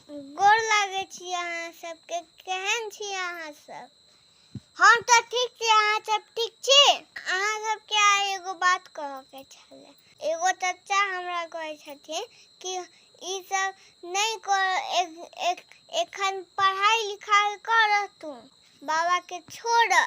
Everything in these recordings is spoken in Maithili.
गोर लागै छी अहाँ सबके। केहन छी अहाँ सब? हम तऽ ठीक छी, अहाँ सब ठीक छी? अहाँ सबके आइ एगो बात कहऽके छलै। एगो चचा हमरा कहै छथिन कि ई सब नहि कर, एखन पढ़ाइ लिखाइ कर तू, बाबाके छोड़।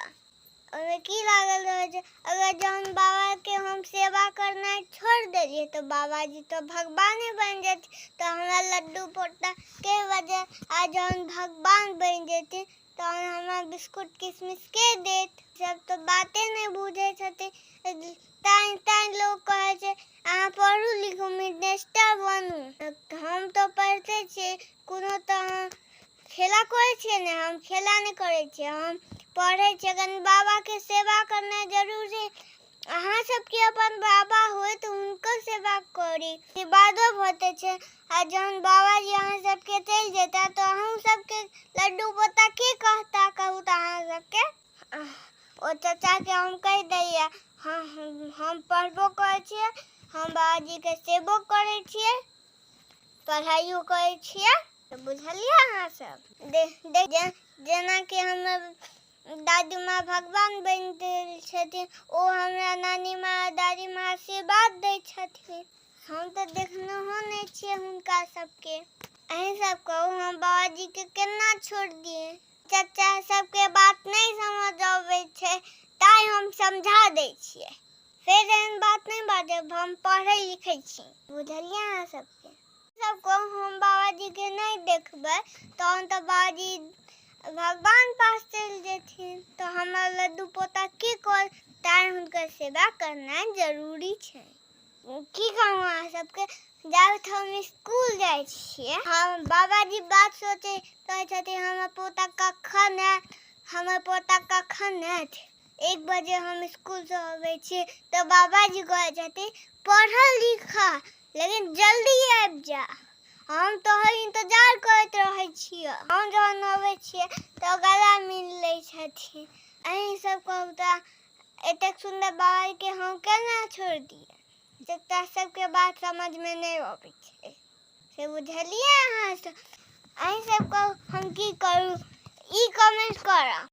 ओहिमे की लागल रहै छै? अगर जहन बाबाके हम सेवा करनाइ छोड़ि देलियै तऽ बाबाजी तऽ भगवाने बनि जेथिन, तऽ हमरा लड्डू पोता के वजह। आ जहन भगवान बनि जेथिन तहन हमरा बिस्कुट किशमिश के देत? सब तऽ बाते नहि बुझै छथिन। तैं तैं लोक कहै छै, अहाँ पढ़ू लिखू, मिनिस्टर बनू। हम तऽ पढ़िते छियै, कोनो तऽ खेला करै छियै ने। हम खेला नहि करै छियै, हम पढ़ै छियै। कनि बाबाके सेवा करनाइ जरूरी। अहाँ सबके अपन बाबा होय तऽ हुनकर सेवा करी, आशीर्वादो भेटै छै। आ जहन बाबाजी अहाँ सबके चलि जेता तऽ अहूँ सबके लड्डू पोता के कहता? कहू तऽ अहाँ सबके। ओ चाचाके हम कहि दैया, हम पढ़बो करै छियै, हम बाबाजीके सेबो करै छियै, पढ़ाइयो करै छियै। तऽ बुझलियै अहाँ सब? देख, जेनाकि हमर दादी माँ भगवान बनि गेल छथिन, ओ हमरा नानी माँ, दादी माँ आशीर्वाद दै छथिन। हम तऽ देखनहो नहि छियै हुनका सबके। अहीं सब कहू, हम बाबाजीके केना छोड़ि दियै? चचा सबके बात नहि समझ अबै छै, ताहि हम समझा दै छियै। फेर एहन बात नहि बाजब, हम पढ़ै लिखै छी। बुझलियै अहाँ सबके? सब कहू, हम बाबाजीके नहि देखबै तहन तऽ बाबाजी भगवान पास चलि जेथिन, तऽ हमरा लड्डू पोता की कर? तैँ हुनकर सेवा करनाइ जरूरी छै। की कहू अहाँ सबके, जाबत हम स्कूल जाइ छियै, हम बाबाजी बात सोचै कहै छथिन, हमर पोता कखन आयत, हमर पोता कखन आयत? 1 बजे हम स्कूलसँ अबै छियै तऽ बाबाजी कहै छथिन, पढ़ल लिखऽ लेकिन जल्दी आबि जा। हम तोहर इंतजार करैत रहै छियै। हम जहन अबै छियै तऽ गला मिल लै छथिन। अहीं सब कहू तऽ, एतेक सुन्दर बाबाके हम केना छोड़ि दियै? चचा सबके बात समझमे नहि अबै छै, से बुझलियै अहाँ सब? अहीं सब कहू, हम की करू? ई कमेंट करब।